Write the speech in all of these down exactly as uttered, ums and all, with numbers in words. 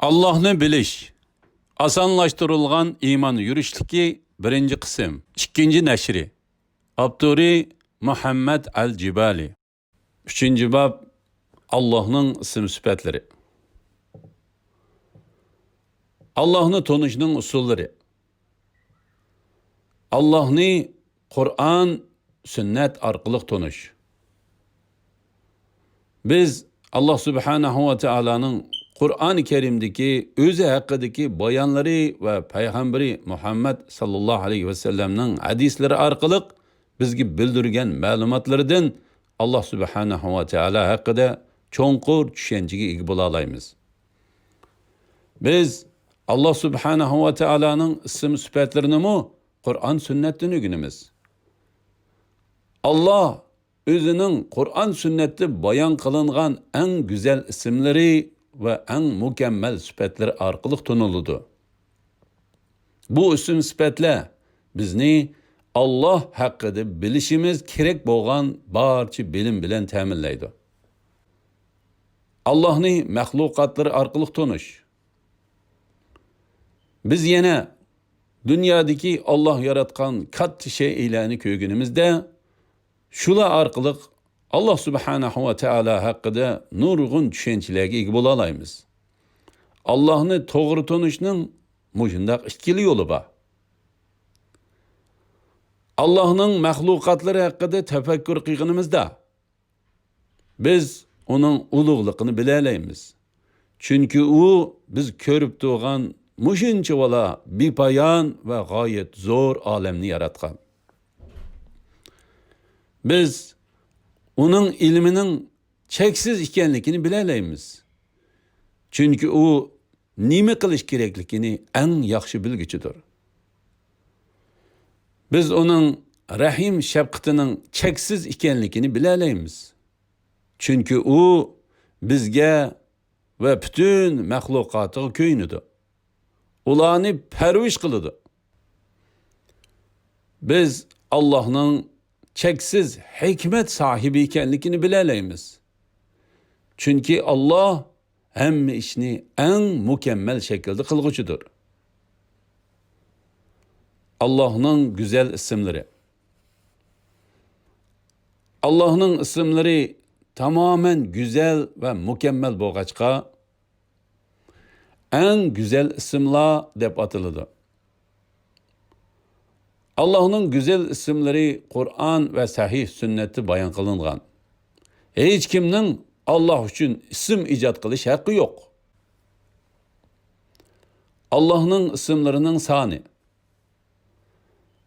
ئاللاھنى بىلىش. ئاسانلاشتۇرۇلغان ئىمان يۈرۈشلۈكى بىرىنچى قىسىم، ئىككىنچى نەشرى. ئاپتورى مۇھەممەد ئەل جىبالى. ئۈچىنچى باب، ئاللاھنىڭ ئىسىم سۈپەتلىرى. ئاللاھنى تونۇشنىڭ ئۇسۇللىرى. ئاللاھنى قۇرئان، سۈننەت ئارقىلىق تونۇش. بىز ئاللاھ سۇبھانەھۇ ۋە تائالانىڭ قۇرئانى كەرىمدىكى ئۆزى ھەققىدىكى بايانلىرى ۋە پەيغەمبىرى مۇھەممەد ساللاللاھۇ ئەلەيھى ۋەسەللەمنىڭ ھەدىسلىرى ئارقىلىق بىزگە بىلدۈرگەن مەلۇماتلىرىدىن ئاللاھ سۇبھانەھۇ ۋە تائالا ھەققىدە چوڭقۇر چۈشەنچىگە ئىگە بولالايمىز. بىز ئاللاھ سۇبھانەھۇ ۋە تائالانىڭ ئىسىم سۈپەتلىرىنىمۇ قۇرئان سۈننەتتىن ئۆگىنىمىز. ئاللاھ ئۆزىنىڭ قۇرئان سۈننەتتە بايان قىلىنغان ئەڭ گۈزەل ئىسىملىرى ۋە ئەڭ مۇكەممەل سۈپەتلىرى ئارقىلىق تونۇلىدۇ. بۇ ئىسىم سۈپەتلەر بىزنى ئاللاھ ھەققىدە بىلىشىمىز كېرەك بولغان بارچە بىلىم بىلەن تەمىنلەيدۇ. ئاللاھنى مەخلۇقاتلىرى ئارقىلىق تونۇش. بىز يەنە دۇنيادىكى ئاللاھ ياراتقان كاتتا شەيئىلەرنى كۆرگىنىمىزدە، شۇلار ئارقىلىق ئاللاھ سۇبھانەھۇ ۋە تائالا ھەققىدە نۇرغۇن چۈشەنچىلەرگە ئىگە بولالايمىز. ئاللاھنى توغرا تونۇشنىڭ مۇشۇنداق ئىككىلا يولى بار. ئاللاھنىڭ مەخلۇقاتلىرى ھەققىدە تەپەككۇر قىلغىنىمىزدا، بىز ئۇنىڭ ئۇلۇغلۇقىنى بىلەلەيمىز. چۈنكى ئۇ بىز كۆرۈپ تۇرغان مۇشۇنچىۋالا بىپايان ۋە غايەت زور ئالەمنى ياراتقان. بىز ئۇنىڭ ئىلمىنىڭ چەكسىز ئىكەنلىكىنى بىلەلەيمىز. چۈنكى ئۇ نېمە قىلىش كېرەكلىكىنى ئەڭ ياخشى بىلگۈچىدۇر. بىز ئۇنىڭ رەھىم شەپقىتىنىڭ چەكسىز ئىكەنلىكىنى بىلەلەيمىز. چۈنكى ئۇ بىزگە ۋە پۈتۈن مەخلۇقاتىغا كۆيۈنىدۇ. ئۇلارنى پەرۋىش قىلىدۇ. بىز ئاللاھنىڭ چەكسىز ھېكمەت ساھىبى ئىكەنلىكىنى بىلەلەيمىز. چۈنكى ئاللاھ ھەممە ئىشنى ئەڭ مۇكەممەل شەكىلدە قىلغۇچىدۇر. ئاللاھنىڭ گۈزەل ئىسىملىرى. ئاللاھنىڭ ئىسىملىرى تامامەن گۈزەل ۋە مۇكەممەل بولغاچقا، ئەڭ گۈزەل ئىسىملار دەپ ئاتىلىدۇ. ئاللاھنىڭ گۈزەل ئىسىملىرى قۇرئان ۋە سەھىھ سۈننەتتە بايان قىلىنغان. ھېچكىمنىڭ ئاللاھ ئۈچۈن ئىسىم ئىجاد قىلىش ھەققى يوق. ئاللاھنىڭ ئىسىملىرىنىڭ سانى.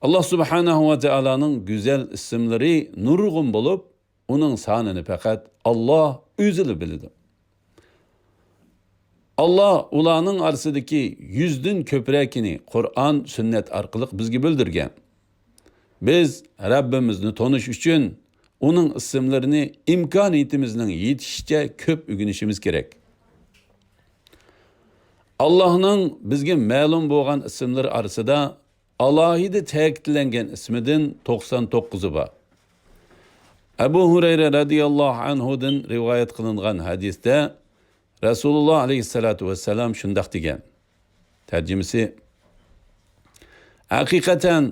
ئاللاھ سۇبھانەھۇ ۋە تائالانىڭ گۈزەل ئىسىملىرى نۇرغۇن بولۇپ، ئۇنىڭ سانىنى پەقەت ئاللاھ ئۆزىلا بىلىدۇ. ئاللاھ ئۇلارنىڭ ئارىسىدىكى يۈزدىن كۆپرەكىنى قۇرئان، سۈننەت ئارقىلىق بىزگە بىلدۈرگەن. بىز رەببىمىزنى تونۇش ئۈچۈن ئۇنىڭ ئىسىملىرىنى ئىمكانىيىتىمىزنىڭ يېتىشىچە كۆپ ئۆگىنىشىمىز كېرەك. ئاللاھنىڭ بىزگە مەلۇم بولغان ئىسىملىرى ئارىسىدا ئالاھىدە تەكىتلەنگەن ئىسمىدىن توقسان توققۇزى بار. ئەبۇ ھۇرەيرە رەزىياللاھۇ ئەنھۇدىن رىۋايەت قىلىنغان ھەدىستە رەسۇلۇللاھ ئەلەيھىسسالاتۇ ۋەسسالام شۇنداق دېگەن. تەرجىمىسى، ھەقىقەتەن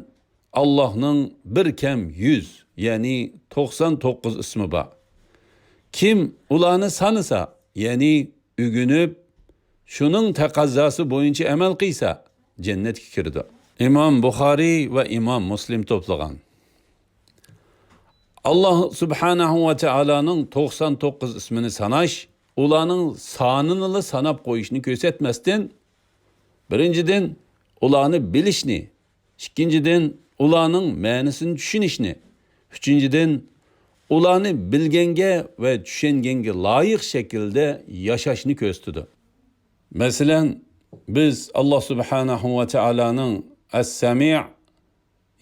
ئاللاھنىڭ بىر كەم يۈز، يەنى توقسان توققۇز ئىسمى بار. كىم ئۇلارنى سانىسا، يەنى ئۆگىنىپ، شۇنىڭ تەقەززاسى بويىچە ئەمەل قىلسا، جەننەتكە كىرىدۇ. ئىمام بۇخارىي ۋە ئىمام مۇسلىم توپلىغان. ئاللاھ سۇبھانەھۇ ۋە تائالانىڭ توقسان توققۇز ئىسمىنى ساناش، ئۇلارنىڭ سانىنىلا ساناپ قويۇشنى كۆرسەتمەستىن، بىرىنچىدىن، ئۇلارنى بىلىشنى، ئىككىنچىدىن، ئۇلارنىڭ مەنىسىنى چۈشىنىشنى، ئۈچىنچىدىن، ئۇلارنى بىلگەنگە ۋە چۈشەنگەنگە لايىق شەكىلدە ياشاشنى كۆرسىتىدۇ. مەسىلەن، بىز ئاللاھ سۇبھانەھۇ ۋە تائالانىڭ ئەس-سەمىئ،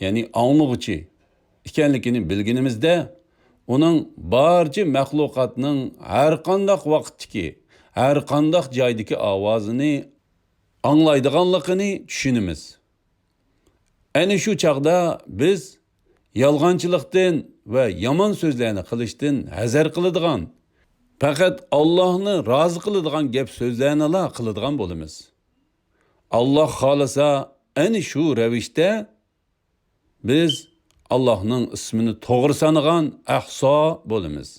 يەنى ئاڭلىغۇچى ئىكەنلىكىنى بىلگىنىمىزدە، ئۇنىڭ بارچە مەخلۇقاتنىڭ ھەرقانداق ۋاقىتتىكى، ھەرقانداق جايدىكى ئاۋازىنى ئاڭلايدىغانلىقىنى چۈشىنىمىز. ئەنە شۇ چاغدا بىز يالغانچىلىقتىن ۋە يامان سۆزلەرنى قىلىشتىن ھەزەر قىلىدىغان، پەقەت ئاللاھنى رازى قىلىدىغان گەپ سۆزلەرنىلا قىلىدىغان بولىمىز. ئاللاھ خالىسا، ئەنە شۇ رەۋىشتە بىز ئاللاھنىڭ ئىسمىنى توغرا سانىغان ئەھسا بولىمىز.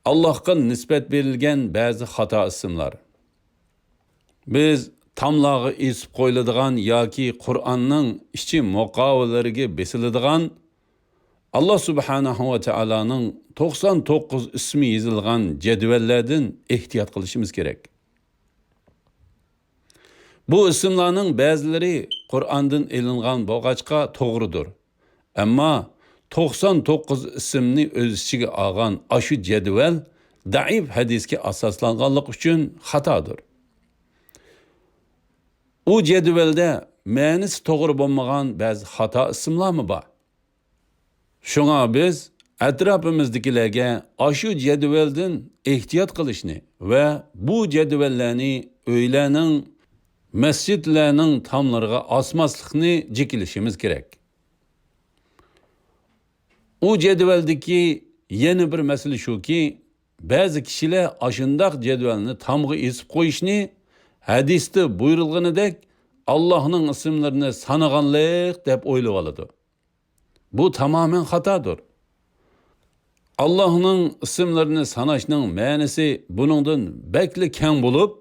ئاللاھقا نىسبەت بېرىلگەن بەزى خاتا ئىسىملار. بىز تاملارغا ئېسىپ قويۇلىدىغان ياكى قۇرئاننىڭ ئىچى مۇقاۋىلىرىگە بېسىلىدىغان، ئاللاھ سۇبھانەھۇ ۋە تائالانىڭ توقسان توققۇز ئىسمى يېزىلغان جەدۋەللەردىن ئېھتىيات قىلىشىمىز كېرەك. بۇ ئىسىملارنىڭ بەزىلىرى قۇرئاندىن ئېلىنغان بولغاچقا توغرىدۇر. ئەمما توقسان توققۇز ئىسىمنى ئۆز ئىچىگە ئالغان ئاشۇ جەدۋەل دەئىپ ھەدىسكە ئاساسلانغانلىقى ئۈچۈن خاتادۇر. ئۇ جەدۋەلدە مەنىسى توغرا بولمىغان بەزى خاتا ئىسىملارمۇ بار. شۇڭا بىز ئەتراپىمىزدىكىلەرگە ئاشۇ جەدۋەلدىن ئېھتىيات قىلىشنى ۋە بۇ جەدۋەللەرنى ئۆيلەرنىڭ، مەسچىتلەرنىڭ تاملىرىغا ئاسماسلىقنى جېكىلىشىمىز كېرەك. ئۇ جەدۋەلدىكى يەنە بىر مەسىلە شۇكى، بەزى كىشىلەر ئاشۇنداق جەدۋەلنى تامغا ئېسىپ قويۇشنى ھەدىستە بۇيرۇلغىنىدەك ئاللاھنىڭ ئىسىملىرىنى سانىغانلىق دەپ ئويلىۋالىدۇ. بۇ تامامەن خاتادۇر. ئاللاھنىڭ ئىسىملىرىنى ساناشنىڭ مەنىسى بۇنىڭدىن بەكلا كەڭ بولۇپ،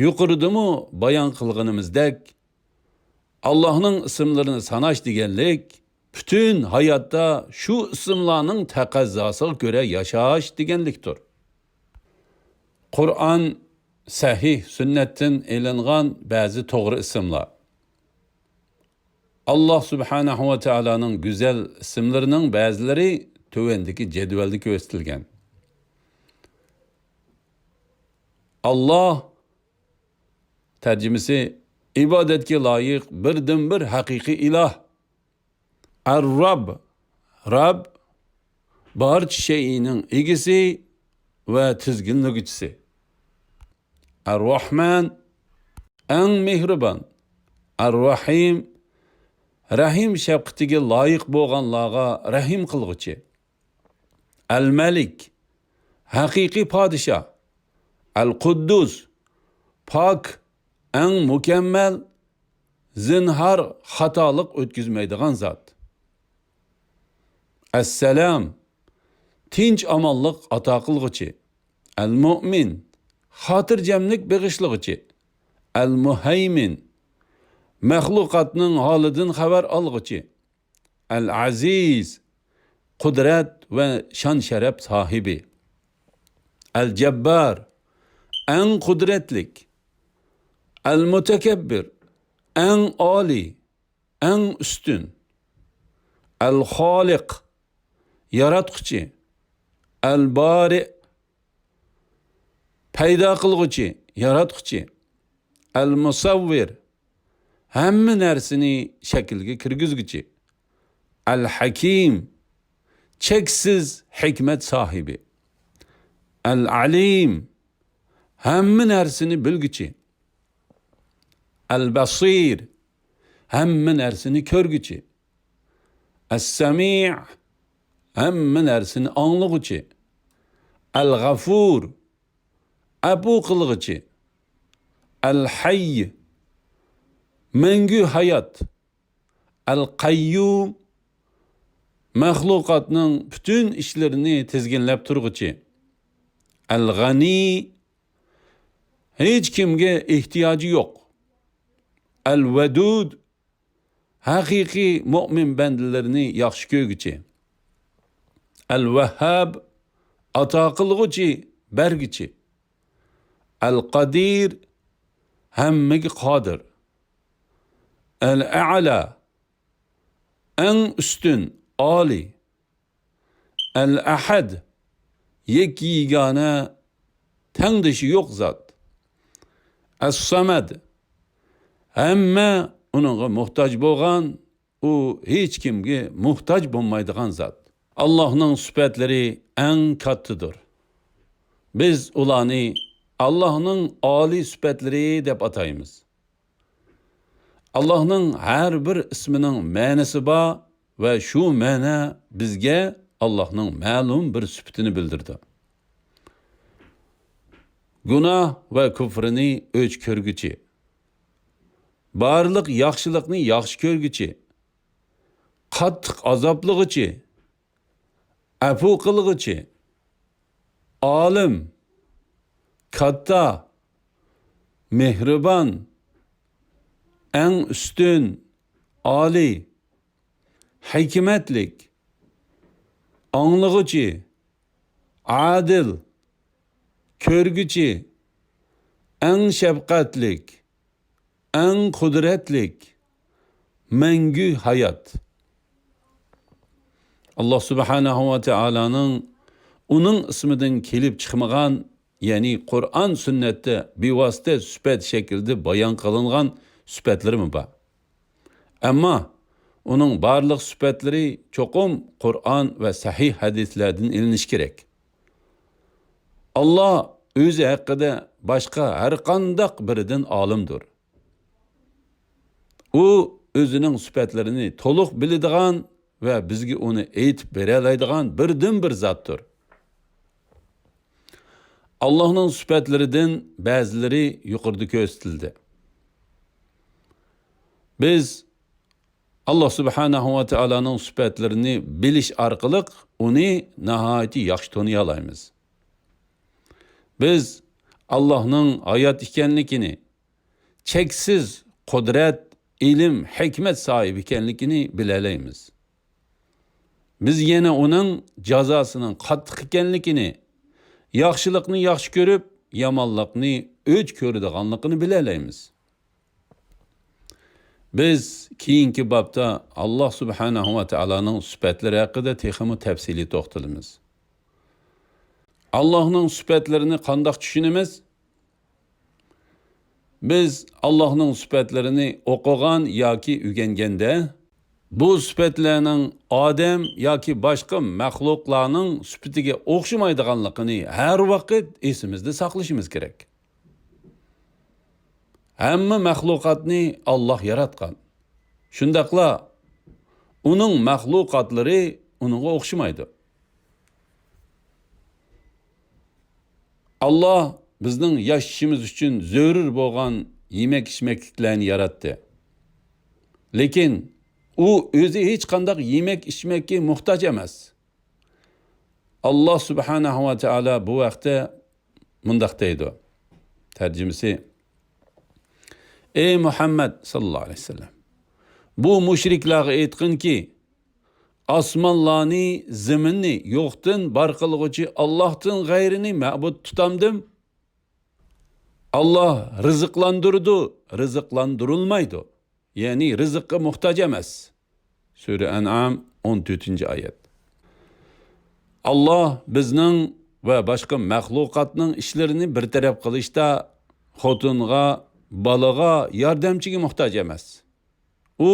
يۇقىرىدىمۇ بايان قىلغىنىمىزدەك، ئاللاھنىڭ ئىسىملىرىنى ساناش دېگەنلىك، پۈتۈن ھاياتتا شۇ ئىسىملارنىڭ تەقەززاسىغا كۆرە ياشاش دېگەنلىكتۇر. قۇرئان، سەھىھ سۈننەتتىن ئېلىنغان بەزى توغرا ئىسىملار. ئاللاھ سۇبھانەھۇ ۋە تائالانىڭ گۈزەل ئىسىملىرىنىڭ بەزىلىرى تۆۋەندىكى جەدۋەلدە كۆرسىتىلگەن. ئاللاھ، تەرجىمىسى، ئىبادەتكە لايىق بىردىنبىر ھەقىقىي ئىلاھ. ئەر-رەب، رەب، بارچە شەيئىنىڭ ئىگىسى ۋە تىزگىنلىگۈچىسى. ئەر-رەھمان، ئەڭ مېھرىبان. ئەر-رەھىم، رەھىم شەپقىتىگە لايىق بولغانلارغا رەھىم قىلغۇچى. ئەل-مەلىك، ھەقىقىي پادىشاھ. ئەل-قۇددۇس، پاك، ئەڭ مۇكەممەل، زىنھار خاتالىق ئۆتكۈزمەيدىغان زات. ئەسسالام، تىنچ-ئامانلىق ئاتا قىلغۇچى. ئەل-مۇئمىن، خاتىرجەملىك بېغىشلىغۇچى. ئەل-مۇھەيمىن، مەخلۇقاتنىڭ ھالىدىن خەۋەر ئالغۇچى. ئەل-ئەزىز، قۇدرەت ۋە شان-شەرەپ ساھىبى. ئەل-جەببار، ئەڭ قۇدرەتلىك. ئەل-مۇتەكەببىر، ئەڭ ئالىي، ئەڭ ئۈستۈن. ئەل-خالىق، ياراتقۇچى. ئەل-بارىئ، پەيدا قىلغۇچى، ياراتقۇچى. ئەل-مۇسەۋۋىر، ھەممە نەرسىنى شەكىلگە كىرگۈزگۈچى. ئەل-ھەكىم، چەكسىز ھېكمەت ساھىبى. ئەل-ئەلىم، ھەممە نەرسىنى بىلگۈچى. ئەل-بەسىر، ھەممە نەرسىنى كۆرگۈچى. ئەس-سەمىئ، ھەممە نەرسىنى ئاڭلىغۇچى. ئەل-غەفۇر، ئەپۇ قىلغۇچى. ئەل-ھەي، مەڭگۈ ھايات. ئەل-قەييۇم، مەخلۇقاتنىڭ پۈتۈن ئىشلىرىنى تىزگىنلەپ تۇرغۇچى. ئەل-غەنى، ھېچ كىمگە ئېھتىياجى يوق. ئەل-ۋەدۇد، ھەقىقىي مۆمىن بەندىلىرىنى ياخشى كۆرگۈچى. ئەل-ۋەھھاب، ئاتا قىلغۇچى، بەرگۈچى. ئەل-قەدىر، ھەممىگە قادىر. ئەل-ئەئلا، ئەڭ ئۈستۈن، ئالىي. ئەل-ئەھەد، يەككە-يېگانە، تەڭدىشى يوق زات. ئەس-سەمەد، ھەممە ئۇنىڭغا موھتاج بولغان، ئۇ ھېچكىمگە موھتاج بولمايدىغان زات. ئاللاھنىڭ سۈپەتلىرى ئەڭ كاتتىدۇر. بىز ئۇلارنى ئاللاھنىڭ ئالىي سۈپەتلىرى دەپ ئاتايمىز. ئاللاھنىڭ ھەر بىر ئىسمىنىڭ مەنىسى بار ۋە شۇ مەنە بىزگە ئاللاھنىڭ مەلۇم بىر سۈپىتىنى بىلدۈرىدۇ. گۇناھ ۋە كۇفرىنى ئۆچ كۆرگۈچى، بارلىق ياخشىلىقنى ياخشى كۆرگۈچى، قاتتىق ئازابلىغۇچى، ئەپۇ قىلغۇچى، ئالىم، كاتتا، مېھرىبان، ئەڭ ئۈستۈن، ئالىي، ھېكمەتلىك، ئاڭلىغۇچى، ئادىل، كۆرگۈچى، ئەڭ شەپقەتلىك، ئەڭ قۇدرەتلىك، مەڭگۈ ھايات. ئاللاھ سۇبھانەھۇ ۋە تائالانىڭ ئۇنىڭ ئىسمىدىن كېلىپ چىقمىغان، يەنى قۇرئان سۈننەتتە بىۋاسىتە سۈپەت شەكلىدە بايان قىلىنغان سۈپەتلىرىمۇ بار. ئەمما ئۇنىڭ بارلىق سۈپەتلىرى چوقۇم قۇرئان ۋە سەھىھ ھەدىسلەردىن ئېلىنىشى كېرەك. ئاللاھ ئۆزى ھەققىدە باشقا ھەرقانداق بىرىدىن ئالىمدۇر. ئۇ ئۆزىنىڭ سۈپەتلىرىنى تولۇق بىلىدىغان ۋە بىزگە ئۇنى ئېيتىپ بېرەلەيدىغان بىردىنبىر زاتتۇر. ئاللاھنىڭ سۈپەتلىرىدىن بەزىلىرى يۇقىرىدا كۆرسىتىلدى. بىز ئاللاھ سۇبھانەھۇ ۋە تائالانىڭ سۈپەتلىرىنى بىلىش ئارقىلىق ئۇنى ناھايىتى ياخشى تونۇيالايمىز. بىز ئاللاھنىڭ ھايات ئىكەنلىكىنى، چەكسىز قۇدرەت، ئىلىم، ھېكمەت ساھىبى ئىكەنلىكىنى بىلەلەيمىز. بىز يەنە ئۇنىڭ جازاسىنىڭ قاتتىق ئىكەنلىكىنى، ياخشىلىقنى ياخشى كۆرۈپ، يامانلىقنى ئۆچ كۆرىدىغانلىقىنى بىلەلەيمىز. بىز كېيىنكى بابتا ئاللاھ سۇبھانەھۇ ۋە تائالانىڭ سۈپەتلىرى ھەققىدە تېخىمۇ تەپسىلىي توختىلىمىز. ئاللاھنىڭ سۈپەتلىرىنى قانداق چۈشىنىمىز؟ بىز ئاللاھنىڭ سۈپەتلىرىنى ئوقۇغان ياكى ئۆگەنگەندە، بۇ سۈپەتلەرنىڭ ئادەم ياكى باشقا مەخلۇقلارنىڭ سۈپىتىگە ئوخشىمايدىغانلىقىنى ھەر ۋاقىت ئېسىمىزدە ساقلىشىمىز كېرەك. ھەممە مەخلۇقاتنى ئاللاھ ياراتقان. شۇنداقلا ئۇنىڭ مەخلۇقاتلىرى ئۇنىڭغا ئوخشىمايدۇ. ئاللاھ بىزنىڭ ياشىشىمىز ئۈچۈن زۆرۈر بولغان يېمەك-ئىچمەكلىكلەرنى ياراتتى. لېكىن ئۇ ئۆزى ھېچقانداق يېمەك-ئىچمەككە موھتاج ئەمەس. ئاللاھ سۇبھانەھۇ ۋە تائالا بۇ ھەقتە مۇنداق دەيدۇ، تەرجىمىسى: ئەي مۇھەممەد ساللاللاھۇ ئەلەيھى ۋەسەللەم، بۇ مۇشرىكلارغا ئېيتقىنكى، ئاسمانلارنى، زېمىننى يوقتىن بار قىلغۇچى ئاللاھتىن غەيرىنى مەبۇد تۇتامدىم؟ ئاللاھ رىزىقلاندۇرىدۇ، رىزىقلاندۇرۇلمايدۇ. يەنى رىزىققا موھتاج ئەمەس. سۈرە ئەنئام، ئون تۆتىنچى ئايەت. ئاللاھ بىزنىڭ ۋە باشقا مەخلۇقاتنىڭ ئىشلىرىنى بىر تەرەپ قىلىشتا خوتۇنغا، بالىغا، ياردەمچىگە موھتاج ئەمەس. ئۇ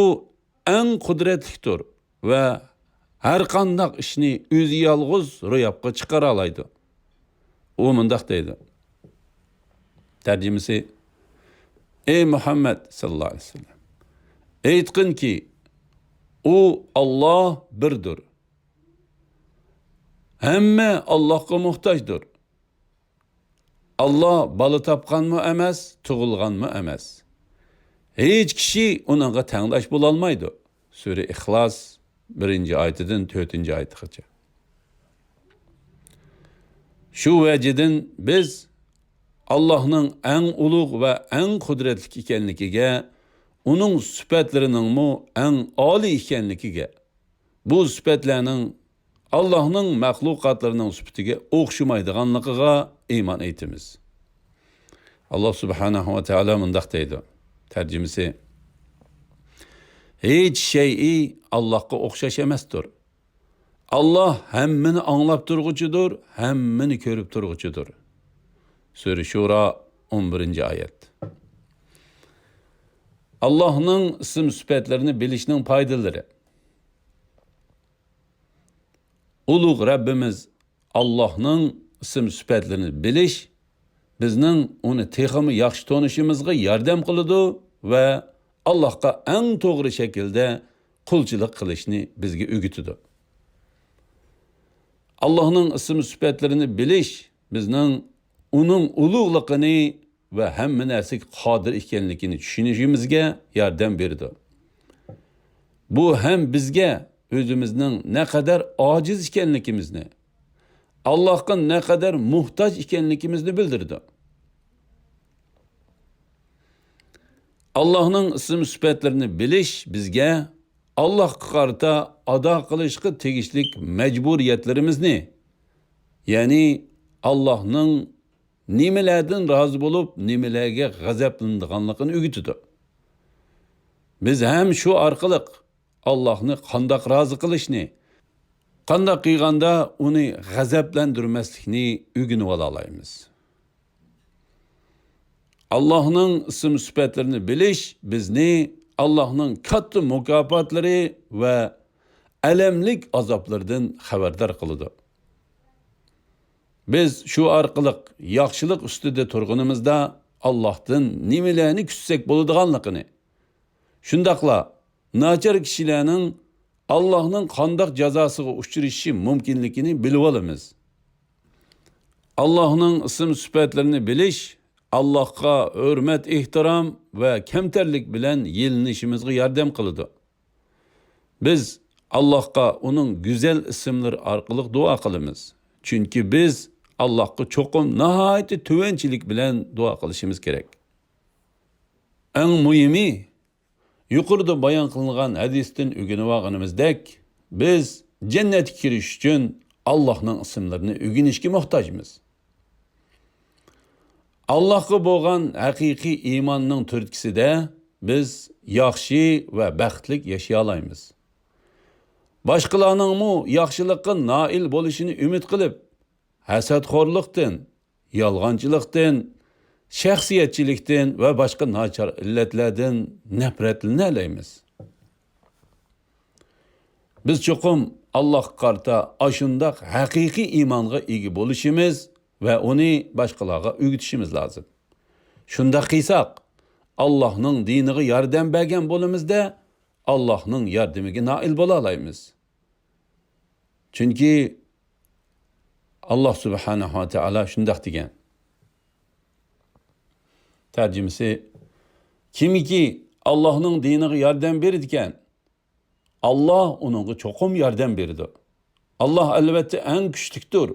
ئەڭ قۇدرەتلىكتۇر ۋە ھەر قانداق ئىشنى ئۆزى يالغۇز روياپقا چىقىرالايدۇ. ئۇ مۇنداق دەيدۇ، تەرجىمىسى: ئەي مۇھەممەد ساللاللاھۇ ئەلەيھى ۋەسەللەم، ئېيتقىنكى، ئۇ ئاللاھ بىردۇر. ھەممە ئاللاھقا موھتاجدۇر. ئاللاھ بالا تاپقانمۇ ئەمەس، تۇغۇلغانمۇ ئەمەس. ھېچ كىشى ئۇنىڭغا تەڭداش بولالمايدۇ. سۈرە ئىخلاس، بىرىنچى ئايىتىدىن تۆتىنچى ئايىتىغىچە. شۇ ۋەجىدىن بىز ئاللاھنىڭ ئەڭ ئۇلۇغ ۋە ئەڭ قۇدرەتلىك ئىكەنلىكىگە، ئۇنىڭ سۈپەتلىرىنىڭمۇ ئەڭ ئالىي ئىكەنلىكىگە، بۇ سۈپەتلەرنىڭ ئاللاھنىڭ مەخلۇقاتلىرىنىڭ سۈپىتىگە ئوخشىمايدىغانلىقىغا ئىمان ئېيتىمىز. ئاللاھ سۇبھانەھۇ ۋە تائالا مۇنداق دەيدۇ، تەرجىمىسى: ھېچ شەيئى ئاللاھقا ئوخشاش ئەمەستۇر. ئاللاھ ھەممىنى ئاڭلاپ تۇرغۇچىدۇر، ھەممىنى كۆرۈپ تۇرغۇچىدۇر. سۈرە شۇرا، ئون بىرىنچى ئايەت. ئاللاھنىڭ ئىسىم سۈپەتلىرىنى بىلىشنىڭ پايدىلىرى. ئۇلۇغ رەببىمىز ئاللاھنىڭ ئىسىم سۈپەتلىرىنى بىلىش بىزنىڭ ئۇنى تېخىمۇ ياخشى تونۇشىمىزغا ياردەم قىلىدۇ ۋە ئاللاھقا ئەڭ توغرا شەكىلدە قۇلچىلىق قىلىشنى بىزگە ئۆگىتىدۇ. ئاللاھنىڭ ئىسىم سۈپەتلىرىنى بىلىش بىزنىڭ ئۇنىڭ ئۇلۇغلۇقىنى ۋە ھەممە نەرسىگە قادىر ئىكەنلىكىنى چۈشىنىشىمىزگە ياردەم بېرىدۇ. بۇ ھەم بىزگە ئۆزىمىزنىڭ نەقەدەر ئاجىز ئىكەنلىكىمىزنى، ئاللاھقا نەقەدەر موھتاج ئىكەنلىكىمىزنى بىلدۈرىدۇ. ئاللاھنىڭ ئىسىم سۈپەتلىرىنى بىلىش بىزگە ئاللاھقا قارىتا ئادا قىلىشقا تېگىشلىك مەجبۇرىيەتلىرىمىزنى، يەنى ئاللاھنىڭ نېمىلەردىن رازى بولۇپ، نېمىلەرگە غەزەپلىنىدىغانلىقىنى ئۆگىتىدۇ. بىز ھەم شۇ ئارقىلىق ئاللاھنى قانداق رازى قىلىشنى، قانداق قىلغاندا ئۇنى غەزەپلەندۈرمەسلىكنى ئۆگىنىۋالالايمىز. ئاللاھنىڭ ئىسىم سۈپەتلىرىنى بىلىش بىزنى ئاللاھنىڭ كاتتا مۇكاپاتلىرى ۋە ئەلەملىك ئازابلىرىدىن خەۋەردار قىلىدۇ. بىز شۇ ئارقىلىق ياخشىلىق ئۈستىدە تۇرغىنىمىزدا ئاللاھتىن نېمىلەرنى كۈتسەك بولىدىغانلىقىنى، شۇنداقلا ناچار كىشىلەرنىڭ ئاللاھنىڭ قانداق جازاسىغا ئۇچرىشىشى مۇمكىنلىكىنى بىلىۋالىمىز. ئاللاھنىڭ ئىسىم سۈپەتلىرىنى بىلىش ئاللاھقا ھۆرمەت-ئېھتىرام ۋە كەمتەرلىك بىلەن يېلىنىشىمىزغا ياردەم قىلىدۇ. بىز ئاللاھقا ئۇنىڭ گۈزەل ئىسىملىرى ئارقىلىق دۇئا قىلىمىز. چۈنكى بىز ئاللاھقا چوقۇم ناھايىتى تۆۋەنچىلىك بىلەن دۇئا قىلىشىمىز كېرەك. ئەڭ مۇھىمى، يۇقىرىدا بايان قىلىنغان ھەدىستىن ئۆگىنىۋالغىنىمىزدەك، بىز جەننەتكە كىرىش ئۈچۈن ئاللاھنىڭ ئىسىملىرىنى ئۆگىنىشكە موھتاجمىز. ئاللاھقا بولغان ھەقىقىي ئىماننىڭ تۈرتكىسىدە بىز ياخشى ۋە بەختلىك ياشىيالايمىز. باشقىلارنىڭمۇ ياخشىلىققا نائىل بولۇشىنى ئۈمىد قىلىپ، ھەسەتخورلۇقتىن، يالغانچىلىقتىن، شەخسىيەتچىلىكتىن ۋە باشقا ناچار ئىللەتلەردىن نەپرەتلىنەلەيمىز. بىز چوقۇم ئاللاھقا قارىتا ئاشۇنداق ھەقىقىي ئىمانغا ئىگە بولۇشىمىز ۋە ئۇنى باشقىلارغا ئۆگىتىشىمىز لازىم. شۇنداق قىلساق، ئاللاھنىڭ دىنىغا ياردەم بەرگەن بولىمىز-دە، ئاللاھنىڭ ياردىمىگە نائىل بولالايمىز. چۈنكى ئاللاھ سۇبھانەھۇ ۋە تائالا شۇنداق دېگەن. تەرجىمىسى، كىمكى ئاللاھنىڭ دىنىغا ياردەم بېرىدىكەن، ئاللاھ ئۇنىڭغا چوقۇم ياردەم بېرىدۇ. ئاللاھ ئەلۋەتتە ئەڭ كۈچلۈكتۇر،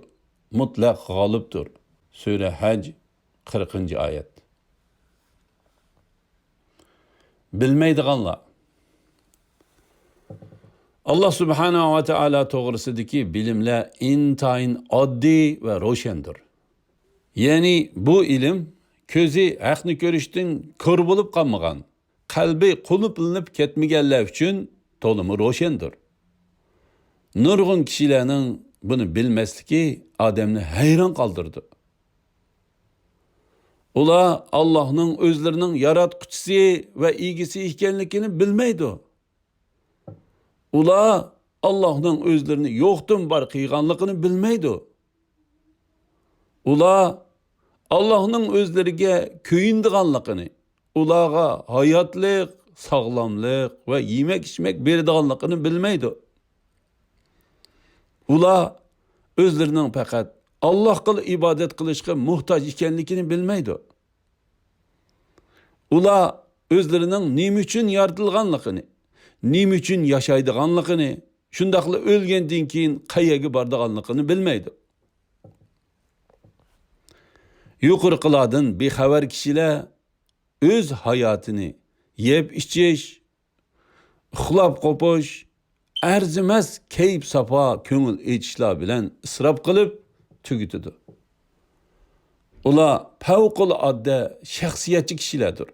مۇتلەق غالىبتۇر. سۈرە ھەج، قىرىقىنچى ئايەت. بىلمەيدىغانلار. ئاللاھ سۇبھانەھۇ ۋە تائالا توغرىسىدىكى بىلىملەر ئىنتايىن ئاددىي ۋە روشەندۇر. يەنى بۇ ئىلىم كۆزى ھەقنى كۆرۈشتىن كور بولۇپ قالمىغان، قەلبى قۇلۇپلىنىپ كەتمىگەنلەر ئۈچۈن تولىمۇ روشەندۇر. نۇرغۇن كىشىلەرنىڭ بۇنى بىلمەسلىكى ئادەمنى ھەيران قالدۇرىدۇ. ئۇلار ئاللاھنىڭ ئۆزلىرىنىڭ ياراتقۇچىسى ۋە ئىگىسى ئىكەنلىكىنى بىلمەيدۇ. ئۇلار ئاللاھنىڭ ئۆزلىرىنى يوقتىن بار قىلغانلىقىنى بىلمەيدۇ. ئۇلار ئاللاھنىڭ ئۆزلىرىگە كۆيۈنىدىغانلىقىنى، ئۇلارغا ھاياتلىق، ساغلاملىق ۋە يېمەك-ئىچمەك بېرىدىغانلىقىنى بىلمەيدۇ. ئۇلار ئۆزلىرىنىڭ پەقەت ئاللاھقىلا ئىبادەت قىلىشقا موھتاج ئىكەنلىكىنى بىلمەيدۇ. ئۇلار ئۆزلىرىنىڭ نېمە ئۈچۈن يارىتىلغانلىقىنى، نېمە ئۈچۈن ياشايدىغانلىقىنى، شۇنداقلا ئۆلگەندىن كېيىن قەيەرگە بارىدىغانلىقىنى بىلمەيدۇ. يۇقىرىقىلاردىن بىخەۋەر كىشىلەر ئۆز ھاياتىنى يەپ-ئىچىش، ئۇخلاپ قوپۇش، ئەرزىمەس كەيپ-ساپا كۆڭۈل ئېچىشلار بىلەن ئىسراپ قىلىپ تۈگىتىدۇ. ئۇلار پەۋقۇلئاددە شەخسىيەتچى كىشىلەردۇر.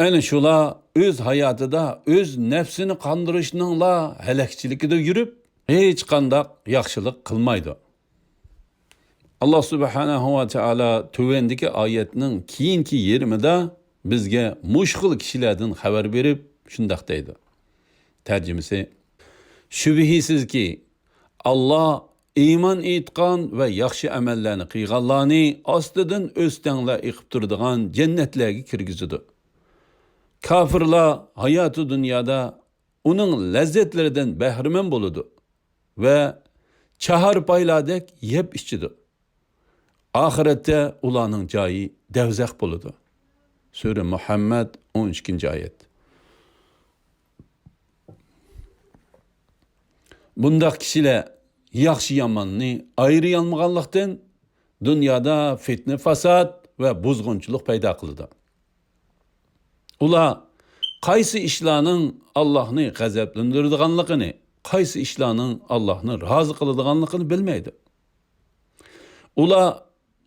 ئەنە شۇلار ئۆز ھاياتىدا ئۆز نەپسىنى قاندۇرۇشنىڭلا ھەلەكچىلىكىدە يۈرۈپ، ھېچقانداق ياخشىلىق قىلمايدۇ. ئاللاھ سۇبھانەھۇ ۋە تائالا تۆۋەندىكى ئايەتنىڭ كېيىنكى يېرىمىدا بىزگە مۇشۇ خىل كىشىلەردىن خەۋەر بېرىپ شۇنداق دەيدۇ. تەرجىمىسى، شۈبھىسىزكى، ئاللاھ ئىمان ئېيتقان ۋە ياخشى ئەمەللەرنى قىلغانلارنى ئاستىدىن ئۆستەڭلەر ئېقىپ تۇرىدىغان جەننەتلەرگە كىرگۈزىدۇ. كاپىرلار ھاياتى دۇنيادا ئۇنىڭ لەززەتلىرىدىن بەھرىمەن بولىدۇ ۋە چاھارپايلاردەك يەپ ئىچىدۇ. ئاخىرەتتە ئۇلارنىڭ جايى دەۋزەخ بولىدۇ. سۈرە مۇھەممەد، ئون ئىككىنچى ئايەت. بۇنداق كىشىلەر ياخشى-ياماننى ئايرىيالمىغانلىقتىن، دۇنيادا فىتنە-پاسات ۋە بۇزغۇنچىلىق پەيدا قىلىدۇ. ئۇلار قايسى ئىشلارنىڭ ئاللاھنى غەزەپلەندۈرىدىغانلىقىنى، قايسى ئىشلارنىڭ ئاللاھنى رازى قىلىدىغانلىقىنى بىلمەيدۇ. ئۇلار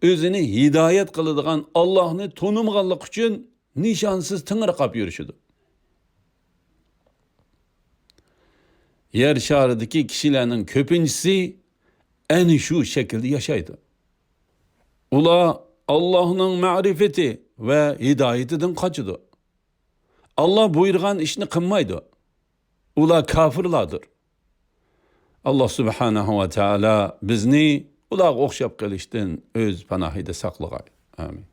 ئۆزىنى ھىدايەت قىلىدىغان ئاللاھنى تونۇمىغانلىقى ئۈچۈن نىشانسىز تېڭىرقاپ يۈرۈشىدۇ. يەر شارىدىكى كىشىلەرنىڭ كۆپىنچىسى ئەنە شۇ شەكىلدە ياشايدۇ. ئۇلار ئاللاھنىڭ مەرىپىتى ۋە ھىدايىتىدىن قاچىدۇ. ئاللاھ بۇيرۇغان ئىشنى قىلمايدۇ. ئۇلار كاپىرلاردۇر. ئاللاھ سۇبھانەھۇ ۋە تائالا بىزنى ئۇلارغا ئوخشاپ قېلىشتىن ئۆز پاناھىدا ساقلىغاي. ئامىن.